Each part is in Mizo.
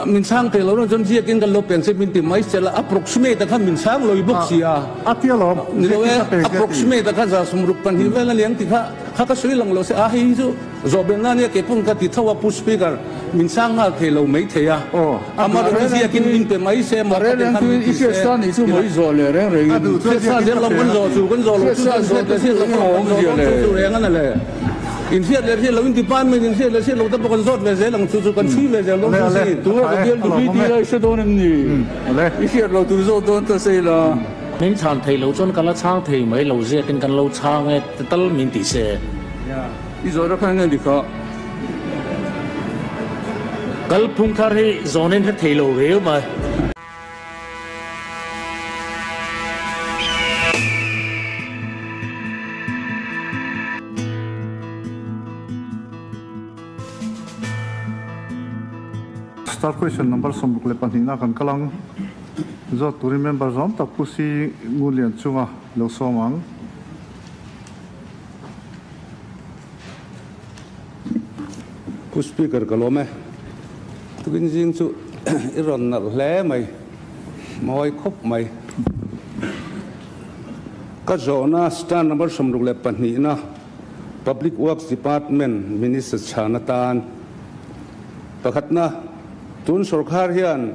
Min chhang thei lo reng chuan ziakin kan lo pen se min ti mai sela approximate a kha min chhang loi bawk si a. A ti alawm, Ni lo ziakin e, ka pe che a ti. approximate a kha 162 vel a niang ti kha kha ka sawi lang lo se a hei hi chu zawhbelna ania kei pawn ka ti tho a Pu Speaker min chhang nghal thei lo mai thei a. Aw, a Amah duh erawh chu chuan ziakin min pe mai se maw khatin khan min I ti se hriat sa nih chu maw i zawh leh reng rengin. A duh chuan Hriat sa ziakin zel ka lo pe kan a zawh ti. chu kan zawh lo Hriat chu sa kan zawh hriat te hriat lo chu kan awm zawh zia dawn le. chu chu reng a na le. In hriat leh hriat lo in department in hriat leh hriat lo te pawh kan zawt ve zel ang chu chu kan chhui ve zel dawn Ale chu ale si. Tunge ka a bial lawm duhli awm tih e. lai i hre dawn em ni? Ale. I hriat lo tur zawt dawn ta sei la. Min chhan thei lo chuan ka la chhang thei mai lo ziakin kan lo chhang e ti tal min ti se. I zawhna kha enge ni kha? Kalphung thar hi zawnin hre thei lo riau mai. Star question number 62 na kan kal ang. Zawt turin member zawm tak Pu Si Ngunlian chunga lo sawm ang. Pu Speaker ka lawm e. Tukin zing chu i rawn nalh hle mai, mawi khawp mai. Ka zawhna star number 62 na Public Works Department Minister chhan atan pakhatna tun sorkar hian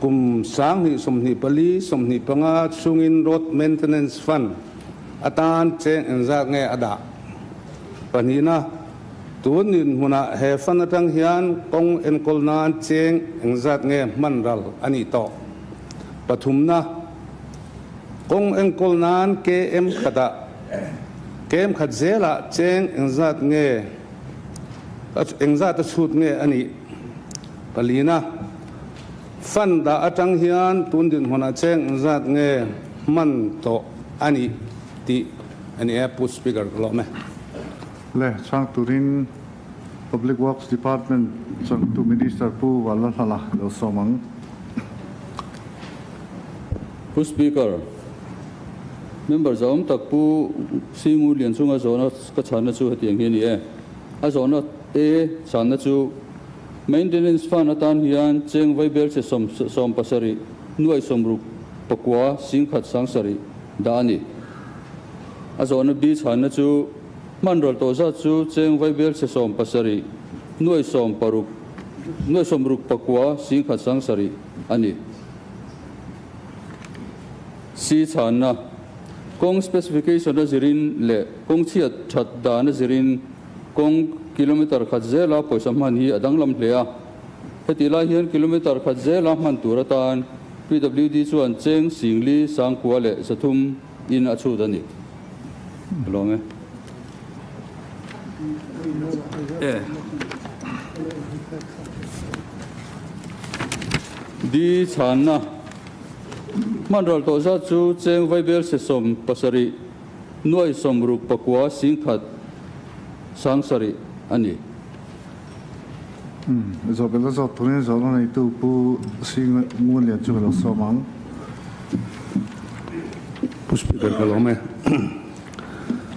kum 2024 25 chhungin Road Maintenance Fund atan cheng engzat nge a dah? Pahnihna, tun dinhmunah he fund atang hian kawng enkawl nan cheng engzat nge hman ral a nih tawh? Pathumna, kawng enkawl nan KM khatah KM khat zelah cheng engzat nge engzat a chhut nge a nih? Palina, fund dah atang hian tun dinhmunah cheng engzat nge hman tawh a nih tih a ni e, Pu Speaker ka lawm e. Le chhang turin Public Works Department changtu Minister Pu Vanlalhlala lo sawm ang. Pu Speaker, Member zahawm tak Pu Singu Lianchunga zawhna ka chhanna chu hetiang hi a ni e. A zawhna A chhanna chu Maintenance Fund atan hian cheng vaibel che 17 nuai 60 pakua 10,000 7 dah a ni. A zawhna B chhanna chu hmanral tawh zat chu cheng vaibel che 17 nuai 60 nuai 60 pakua 10,000 7 a ni. C chhanna kawng specification a zirin leh kawng chhiat that dan a zirin kawng kilometer khat zela pawisa hman hi a danglam hle a. Heti lai hian kilometer khat zela hman tur atan PWD chuan cheng 10,000 sangkua leh 300 in a chhut a ni. Lawm e. D chhanna hmanral tawh zat chu cheng vaibel se 17 nuai 60 pakua 10,000 7 a ni. Zawhbelna zawt turin zawhna neitu Pu Si Ngunlian chu ka lo sawm ang. Pu Speaker ka lawm e.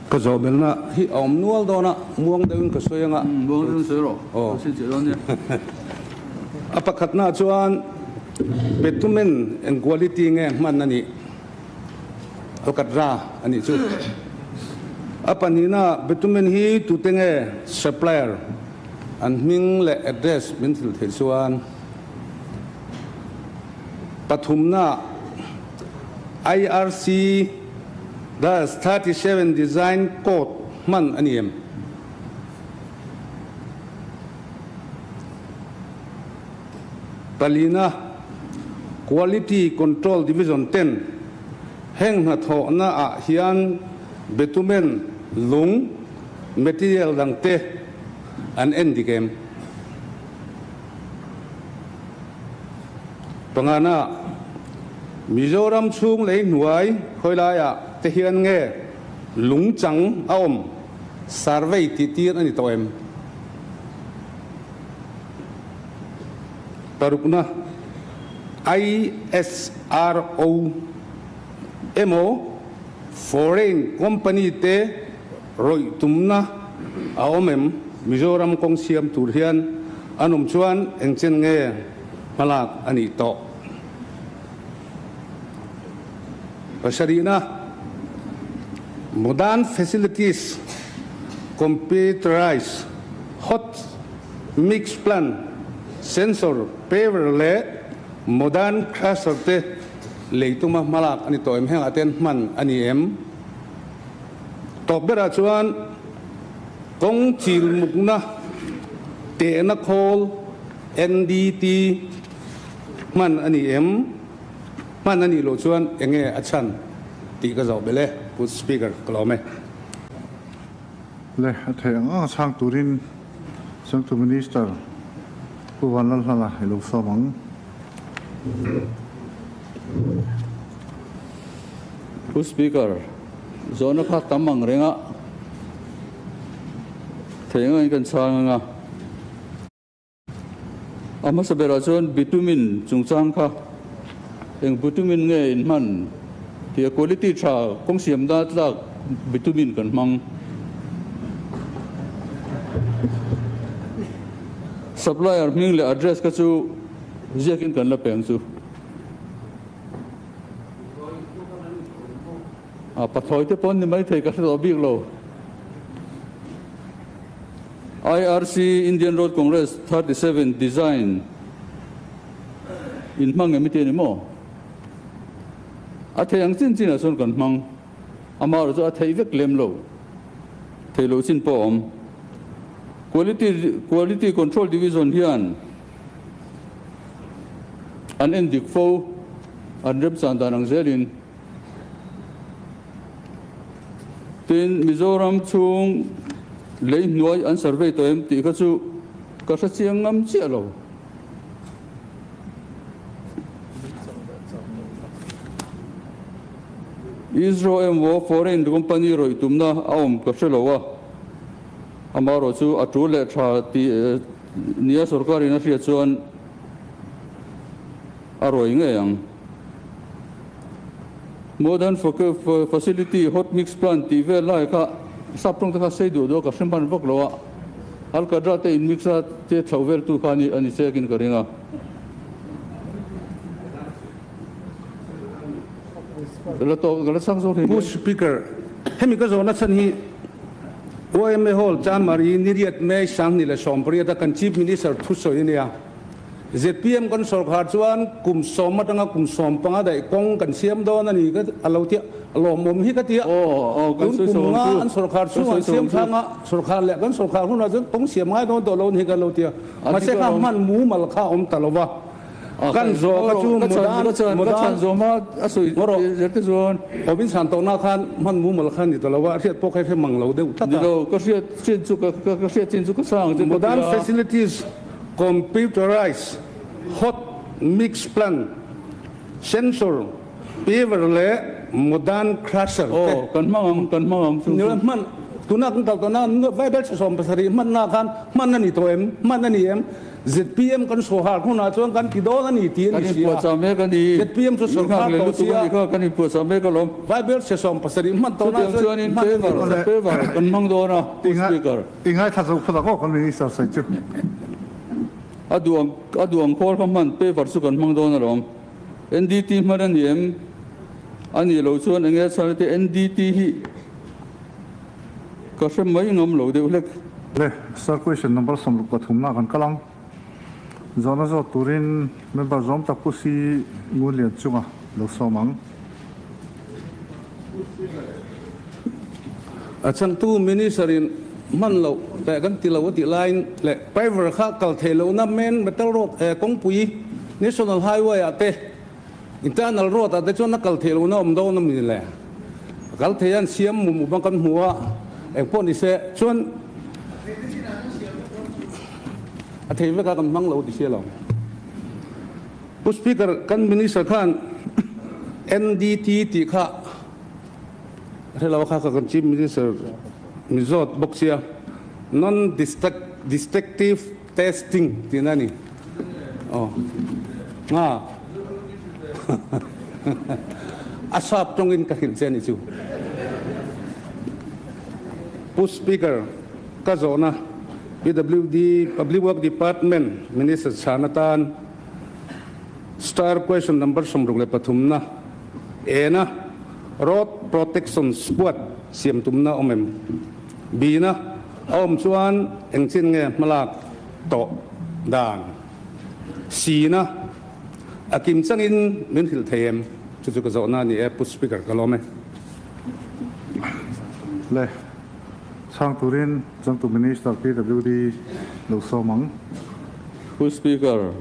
Ka zawhbelna hi a awm nual dawn a, muang deuhin ka sawi anga. Muang deuhin sawi rawh. Aw. Ka sin chiah dawn nia. A pakhatna chuan bitumen eng quality nge hman a nih? Alkatra a nih chu. A pahnihna bitumen hi tute nge supplier an hming leh address min thil theih chuan pathumna IRC dash 37 design code hman a ni em? Palina Quality Control Division ten heng hnathawhna ah hian bitumen lung material dang te an en dik em? Pangana Mizoram chhung lei hnuai khawilaiah te hian nge lung chang a awm survey tih tir a ni tawh em? Parukna ISRO emaw foreign company te rawih tumna a awm em? Mizoram kawng siam tur hian an awm chuan engchen nge Hmalak a nih tawh. Pasarihna, Modern facilities, computerized hot mix plant, sensor, paver leh modern crusher te lei tuma hmalak a ni tawh em? Hengah te hman a ni em? Tawp berah chuan kawng chil mukna tehna khawl NDT hman a ni em? Hman a nih loh chuan eng nge a chhan tih ka zawh belh e, Pu Speaker, ka lawm e. Le, a theih ang ang a chhang turin Changtu Minister Pu Vanlalhlana i lo sawm ang. Pu Speaker, zawhna kha tam ang reng a, theih ang angin kan chhang ang a. A hmasa berah chuan bitumen chungchang kha eng bitumen nge in hman tih a quality tha kawng siam dan tlak bitumen kan hmang. Supplier hming leh address kha chu ziakin kan la peng chu. A pathlawi te pawn ni maithei ka hre tawh bik lo. IRC, Indian Road Congress 37 Design in hmang em i ti a ni maw? A thei ang chin chinah chuan kan hmang. Amaherawhchu chu a theih vek lem lo. Thei loh chin pawh a awm. Quality Quality Control Division hian an en dik fo, an remchan dan ang zelin. Tin, Mizoram chhung lei hnuai an survey tawh em tih kha chu ka hre chiang ngam chiah lo. ISRO emaw foreign company rawih tumna a awm ka hre lo a, amaherawh chu a tul leh tha tih nia sorkarin a hriat chuan a rawih ngei ang. Modern facility hot mix plant tih vel lai kha sap tawng te kha sei duh duh a ka hre hman vak lo a, Alkadra te in mix a te thloh vel tu kha a ni chek in ka ring a. La tawk ka la chhang zawk hle. Pu Speaker, hemi ka zawhna chhan hi YMA Hall Chanmari Niriat May 2018 a kan Chief Minister thusawi a nia. Zpm kan sawrkhar chuan kum sawm atanga kum sawm panga daih kawng kan siam dawn a ni ka a lo tia a lawmawm hi ka tia tun kum nga an sawrkhar chhungah an siam thlang a sawrkhar leh kan sawrkhar hunah chuan kawng siam ngai dawn tawh lo a ni hi ka lo tia mahse kha hman mumal kha a awm ta lo va kan zawh kha chu mudan mudan ngaw rawh awm inchhan tawhna khan hman mumal kha a ni ta lo va a hriat pawh kha i hre mang lo deuh tlat a. Modern facilities Computerized hot mix plant, sensor, paver leh modern crusher te. Aw, kan hmang ang, kan hmang ang chu. Nilo hman, tuna kan kal tawhna Bible 77 hmanna khan hman a ni tawh em? Hman a ni em? Zpm kan sawhar hunah chuan kan ti dawn a ni tih a ni si a. Kan inpuahchah mek a ni. Zpm chu sawrkar tawh si a. Kan inpuahchah mek alawm. Bible 77 hman tawhna chuan hman a ni tawh em? Paver kan hmang dawn a, Pu Speaker. I ngaithla zo phawt ang aw kan Minister sawi chu. A duang a duang khawl kha hman paper chu kan hmang dawn alawm. NDT hman a ni em? A nih loh chuan enge a chhan ati NDT hi ka hre mai ngam lo deuh hlek. Le, Sir question number 63 na kan kal ang. Zawhna zawt turin member zawm tak Pu Si Ngunlian chunga lo sawm ang. A changtu Minister in hman loh leh kan ti lo a tih laiin leh Paver kha kal theih lohna main metal road kawngpui National Highway ah te internal road ah te chuan a kal theih lohna awm dawn a mi le a kal thei a an siam mum mum a kan hmu a engpawh ni se chuan a thei vek a kan hmang lo ti sia lo. Pu Speaker, kan Minister khan NDT tih kha hre lo kha kan Chief Minister mi zawt bawk sia, Non Destructive Testing tihna a ni. Aw nga a sap tawngin ka hrilh che a ni chu. Pu Speaker, ka zawhna PWD, Public Work Department, Minister chhan atan. Star question number 63 na E na Road Protection Squad siam tumna awm em? B na a awm chuan engchin nge hmalak tawh dan? C na a kim changin min hrilh thei em? Chu chu ka zawhna a ni e, Pu Speaker ka lawm e. Le chhang turin Changtu Minister PWD lo sawm ang. Pu Speaker,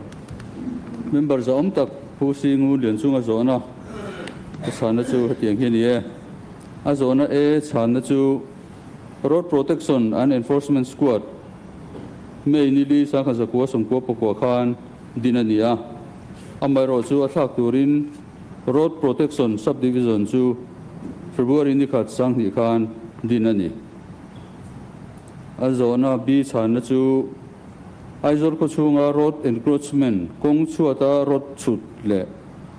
member zahawm tak Pu Singu Lianchunga zawhna ka chhanna chu hetiang hi a ni e. A zawhna E chhanna chu Road Protection and Enforcement Squad May nili sangkhat zakua sawmkua pakua khan din a ni a. Amaherawh chu a thlak turin Road Protection Sub-Division chu February nikhat sanghnih khan din a ni. A zawhna B chhanna chu Aizawl khawchhunga road encroachment, kawng chhuata road chhut leh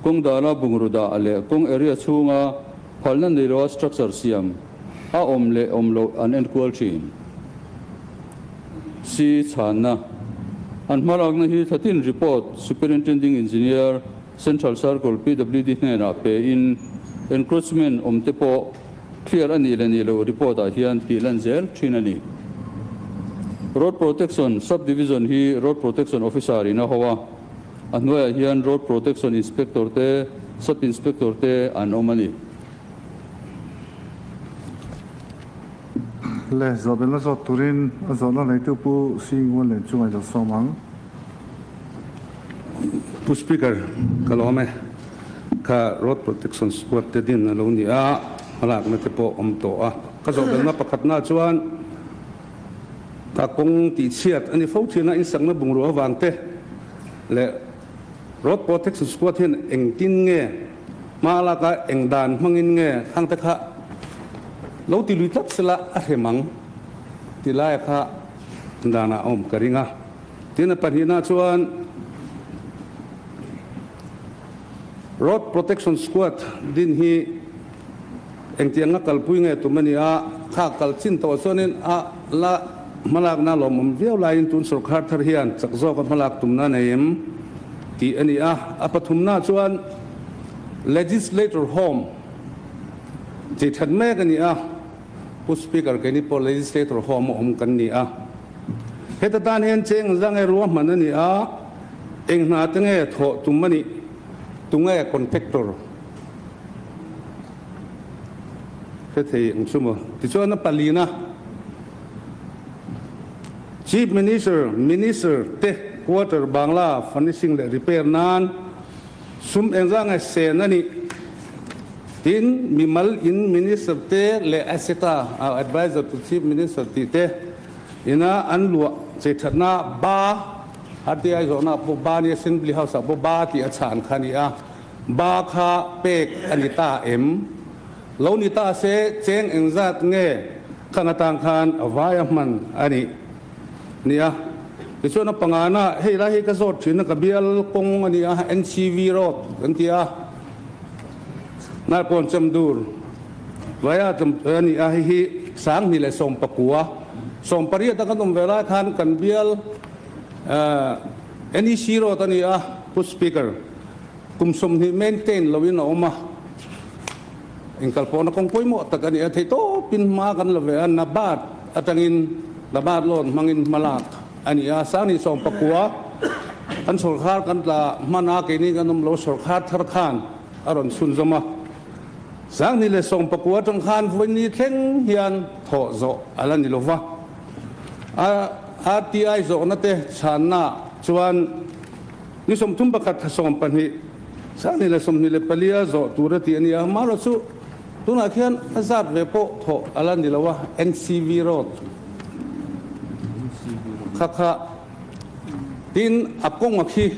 kawng dala bungraw dah leh kawng area chhunga phalna nei loa structure siam a awm leh awm loh an enkual thin. C chhanna An hmalakna hi thlatin report Superintending Engineer, Central Circle PWD hnenah pe in encroachment awm te pawh clear a nih leh nih loh report ah hian tih lan zel thin a ni. Road Protection Sub Division hi Road Protection Officer in a ho a, a hnuaiah hian Road Protection Inspector te, Sub Inspector te an awm a ni. Le, zawhbelna zawt turin a zawhna neitu Pu Singuan len chu ngaihzawt sawm ang. Pu Speaker, ka lawm e. Kha Road Protection Squad te din a lo ni a, hmalakna te pawh awm tawh a. Ka zawhbelna pakhatna chuan ka kawng tihchhiat a ni fo thin a, insakna bungrua avang te leh Road Protection Squad hian engtin nge hma laka eng dan hmangin nge khang te kha lo ti lui tlat sela a hrem ang ti laia kha danah a awm ka ring a. Tin a pahnihna chuan Road Protection Squad din hi engtianga kalpui nge tum a ni a, kha kal chin tawh chuanin a la hmalakna lawmawm viau laiin tun sorkar thar hian chak zawka hmalak tumna nei em tih a ni a. A pathumna chuan Legislator Home tih that mek a ni a, Pu Speaker keini pawh Legislator Home a awm kan ni a. Heta tan hian cheng zang e ruahman a ni a, eng hna te nge thawh tum a nih, tunge contractor hre thei ang chu maw? Tichuan a palina Chief Minister, Minister te quarter Bangla furnishing leh repair nan sum engzah nge sen a nih? Tin, mimal in Minister te leh etc. Adviser to Chief Minister tih te ina an luah cheithatna ba RTI zawhna pawh ba nia Assembly House ah pawh ba tih a chhan kha a ni a, ba kha pek a ni ta em? Lo ni ta se cheng engzat nge khang atang khan a vai a hman a nih nia. Tichuan a pangana hei lai hi ka zawt thin a ka bial kawng a ni a NCV road kan ti a, Nalpawn Chamdur vaia a ni a, hei hi 2019 18 a kan awm ve lai khan kan bial NEC road a ni a, Pu Speaker, kum 20 maintain loin a awm a, inkalpawhna kawng pawimawh tak a ni a, theihtawpin hma kan la ve a, Nabat atangin Nabat loan hmangin hma lak a ni a, 2019 kan sawrkhar kan tla hman a, keini kan awm lo sawrkhar thar khan a rawn chhunzawm a, 2019 atang khan vawiin thleng hian thawh zawh a la ni lo va, a RTI zawhna te chhanna chuan ni 31 thla 12 2024 a zawh tur a tih a ni a, amaherawhchu chu tunah khian a zat ve pawh thawh a la ni lo a, NCV road kha kha tin a kawng a khi.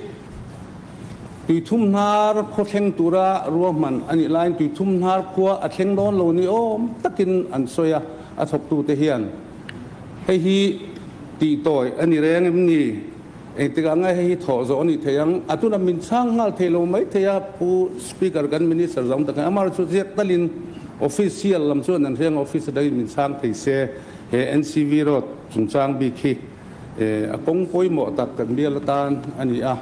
Tuithum hnar khaw thleng tura ruahman a nih laiin Tuithum hnar khua a thleng dawn lo ni awm takin an sawi a, a thawktute hian hei hi tih tawi a ni reng em ni? Engtikah nge hei hi thawh zawh a nih theih ang? A tunah min chhang nghal thei lo mai thei a, Pu Speaker kan Minister zawng tak hian amaherawhchu chu ziak talin official lam chuan an hriang office atangin min chhang thei se he NCV road chungchang bik hi a kawng pawimawh tak kan bial atan a ni a.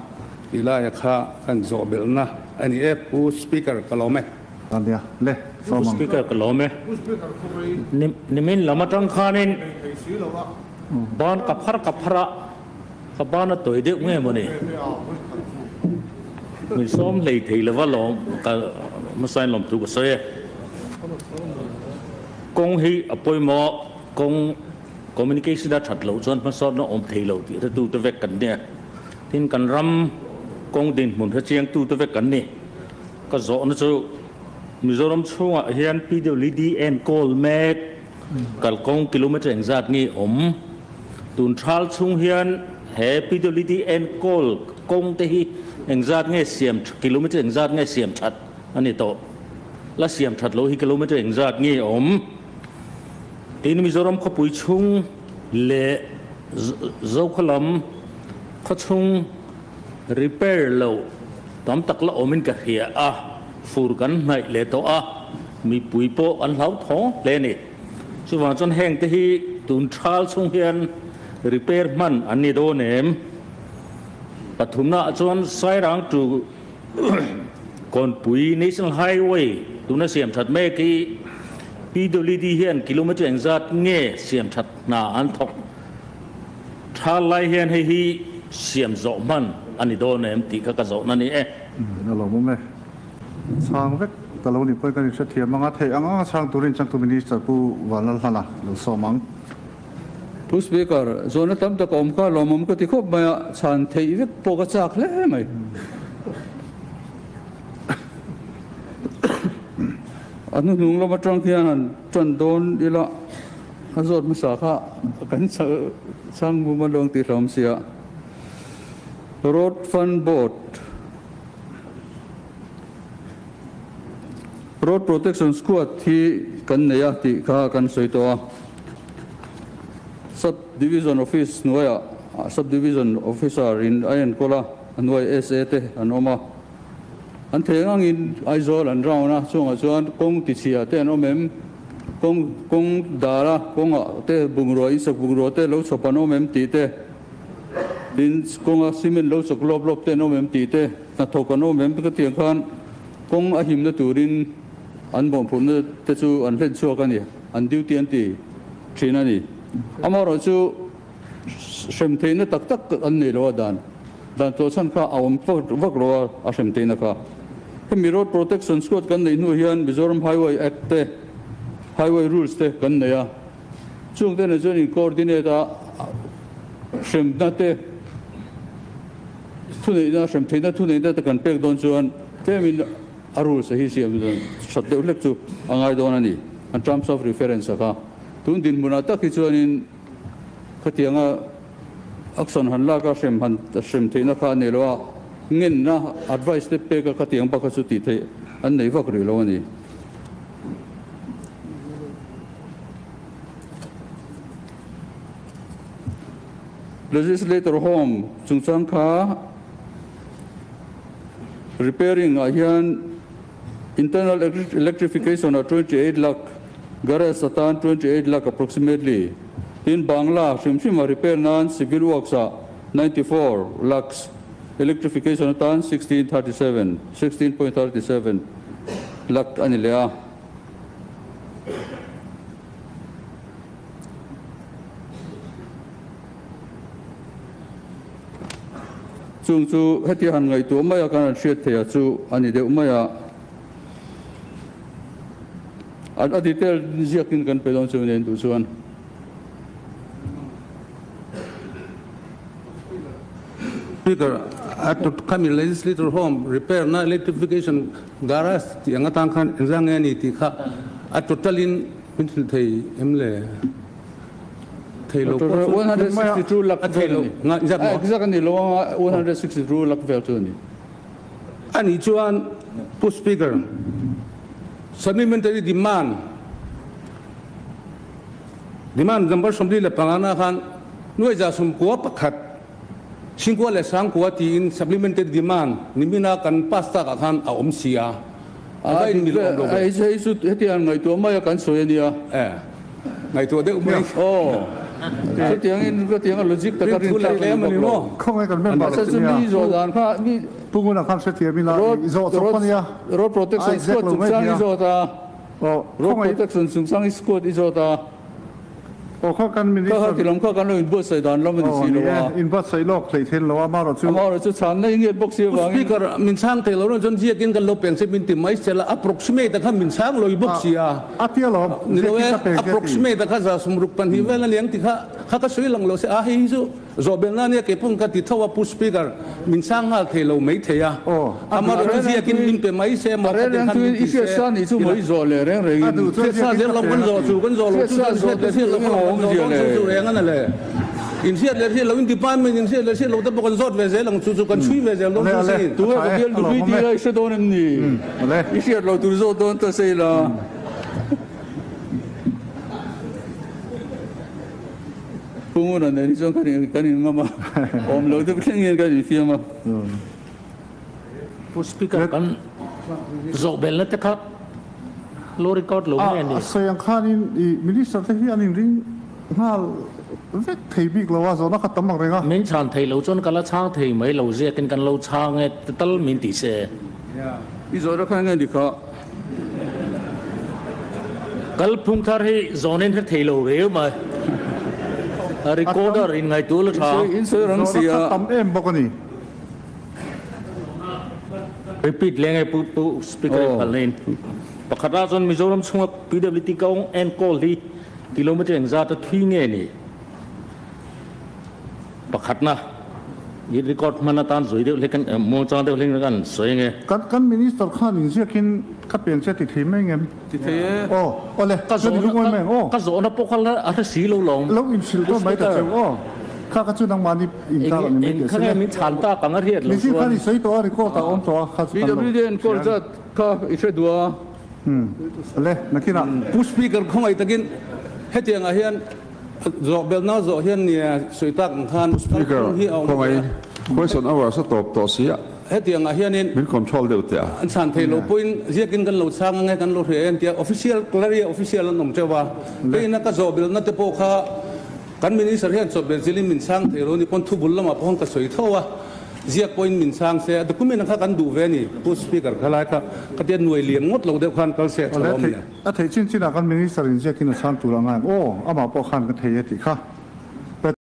Ti laia kha kan zawh belhna a ni e, Pu Speaker ka lawm e. Ania le, Pu Speaker ka lawm e. Nimin lam atang khanin ban ka phar ka phar a, ka ban a tawi deuh nge mawni? Min sawm hlei thei lova lawm ka hmasain lawm thu ka sawi e. Kawng hi a pawimawh, kawng communication a that loh chuan hmasawnna awm thei lo tih hretute vek kan nia. Tin, kan ram kawng dinhmun hrechiangtute vek kan ni. Ka zawhna chu Mizoram chhungah hian PWD enkawl mek kalkawng kilometre engzat nge awm? Tun thal chhung hian he PWD enkawl kawng te hi engzat nge siam kilometre engzat nge siam that a ni tawh? La siam that lo hi kilometre engzat nge awm? Tin, Mizoram khawpui chhung leh Zokhaw khawchhung repair loh tam tak la awmin ka hria a, fur kan hnaih leh tawh a, mipui pawh an hlauthawng hle a ni. Chuvang chuan heng te hi tun thal chhung hian repair hman an ni dawn em? Pathumnaah chuan Sairang to Kawnpui National Highway tuna siam that mek hi PWD hian kilometre engzat nge siam that hna an thawk Thal lai hian hei hi siam zawh hman a ni dawn em tih kha ka zawhna ni e. A lo awm e. Chhang vek ta lo ni pawhin kan inhrethiam ang a, theih ang anga chhang turin changtu Minister Pu Vanlalhlana lo sawm ang. Pu Speaker, zawhna tam tak a awm kha lawmawm ka ti khawp mai a, chhan theih vek pawh ka chak hle mai. A hnuhnung lam atang khian han tan dawn ila. A zawt hmasa kha kan chhang bum a luang tih hlawm sia. Road Fund Board, Road Protection Squad hi kan nei a tih kha kan sawi tawh a. Sub Division Office hnuaiah Sub Division Officer in a enkawl a, a hnuai SA te an awm a. An thei ang angin Aizawl an round a, chungah chuan kawng tichhia te an awm em? Kawng kawng dara kawngah te bungrua insak bungrua te lo chhawp an awm em tih te, tin kawnga cement lo chawk lawp lawp te an awm em tih te, hnathawk an awm em ka tiang khan kawng a himna turin an bawhphurhna te chu an hlen chhuak a ni, an duty an ti thin a ni. Amaherawhchu hrem theihna tak tak an nei lo a dan dan tlawhchhan kha a awm vak lo a a hrem theihna kha. Hemi Road Protection Squad kan neih hnu hian Mizoram Highway Act te, Highway Rules te kan nei a, chung te nen chuan in coordinate a hremna te thuneihna hrem theihna thuneihna te kan pek dawn chuan tlemin a rules a hi siam that deuh hlek chu a ngai dawn a ni, an terms of reference a kha. Tun dinhmunah tak hi chuanin Khatianga action han lak a hrem han hrem theihna kha a nei lo a, ngenna advice te pek a khatiang bak kha chu tih theih an nei vak rih lo a ni. Legislator Home chungchang kha repairing ah hian internal electrification ah 28 lakh, garage atan 28 lakh approximately. Tin, Bangla hrim hrima repair nan civil works ah 94 lakhs, electrification atan 1637, 16.37 lakh a ni leh a. Chung chu heti han ngaihtuah mai a kan han hriat theih a chu a ni deuh mai a. A detail ziakin kan pe dawn chu nen duh chuan. Speaker, a khami legislator home repair na electrification garage tih ang atang khan engzah nge a ni tih kha a total in min hrilh thei em le? Thei lo pawh chu 162 lakh a thei lo nga zat maw? Exact a ni lo anga 162 lakh vel chu a ni. A nih chuan Pu Speaker, Supplementary demand, demand number 45 na khan nuai za sawmkua pakhat, chhingkua leh sangkua tiin supplementary demand nimina kan pass takah khan a awm si a, a va inmil awm lo ve. Hei chu hetiang ngaihtuah maia kan sawi a nia. E, ngaihtuah deuh mai. Aw. Chutiangin ka tianga logic taka rin tlak a ni bawk lo. Khawngaih kan member A chhan chu mi zawh dan kha mi Pu Nguna khan hrethiam ila i zawh chawp a nia. Road protection squad chungchang i zawt a. Road protection chungchang i squad i zawt a. Aw kha kan minister. Kha kha tilam kha kan lo inbuatsaih dan lam a ni si lo a. Aw ni e, inbuatsaih lawk hleih thei lo a, amaherawh chu. Amaherawh chu chhanna i ngiat bawk si avangin. Speaker, min chhang thei lo reng chuan ziakin kan lo peng che min ti mai sela, approximate a kha min chhang lawih bawk si a. A tia lawm, Ni lo e, ziakin ka peng che a ti. approximate a kha za 62 vel a niang ti kha, kha ka sawi lang lo se, a hei hi chu. Zawhbelna ania kei pawh ka ti tho a, Pu Speaker, min chhang nghal thei lo mai thei a, amaherawhchu ziakin min pe mai se maw khatin khan min ti se tila. Hriatsa zel lo kan zawh chu kan zawh lo chu chuan hriat leh hriat loh kha kan zawh dawn chu chu reng a na le. In hriat leh hriat loh in department in hriat leh hriat loh te pawh kan zawt ve zel ang chu chu kan chhui ve zel dawn chu sin. Tunge ka bial nupui tih lai i hre dawn em ni? I hriat loh tur zawt dawn ta sei la. Pu Nguna nen hi chuan kan in kan in ngam a, awm lo deuh thleng hian kan infiam a. Pu Speaker kan zawh belna te kha lo record lo nge ni? A sawi ang khanin i Minister te hi an inring nghal vek thei bik lo a, zawhna kha tam ang reng a. Min chhan thei lo chuan ka la chhang thei mai lo ziakin kan lo chhang e tal min ti se. I zawhna kha enge ni kha? Kalphung thar hi zawnin hre thei lo reu mai. Recorder in ngaihtuah la tha. In sawi rang si a. Tam em bawk a ni. Repeat leng e Pu Pu Speaker in phal in. Pakhat ah chuan Mizoram chhunga PWD kawng enkawl hi kilometer engzat a thui nge ni? Pakhatna, i record hman atan zui deuh hlek an, muangchang deuh hlek an sawi ange. Kan kan Minister khan inziakin ka pen che ti thei mai ngem? Ti thei e. Aw, awle, Ka ka zawhna ni lungawi mai ang aw. Ka zawhna pawh kha la a hre si lo lawm. Lo inhrilh dawn mai ta cheu aw. Kha kha chu nangmahni inkar a ni mai teh Eng kha nge min chhan tak ang a hriat lo Mizir chuan. khan i sawi tawh a, record ah a awm tawh a, kha chu kan lo PWD enkawl zat kha i hre duh a. Umm, awle, nakinah. Pu Speaker khawngaih takin hetiangah hian Zawh belhna zawh hian nia sawi tak ang khan Speaker, kalphung hi a awm khawngaih ve a. Question hours a tawp tawh si a. Hetiangah hianin Min control deuh teh a. An chhan thei lo pawhin ziakin kan lo chhang ang e, kan lo hria e an tia. Official, Claria official an awm teuh a. Keina ka zawh belhna te pawh kha kan Minister hian chawp belh zilin min chhang thei lo ni pawn thubul lamah pawh khan ka sawi tho a. Ziak pawhin min chhang se, a document ang kha kan duh ve a ni. Pu Speaker, khalai kha khatia nuai lian ngawt lo deuh khan kal se a tha lo a mi le. A theih chin chinah kan Minister in ziakin a chhang tur a ngai ang aw, amah pawh khan ka thei e tih kha.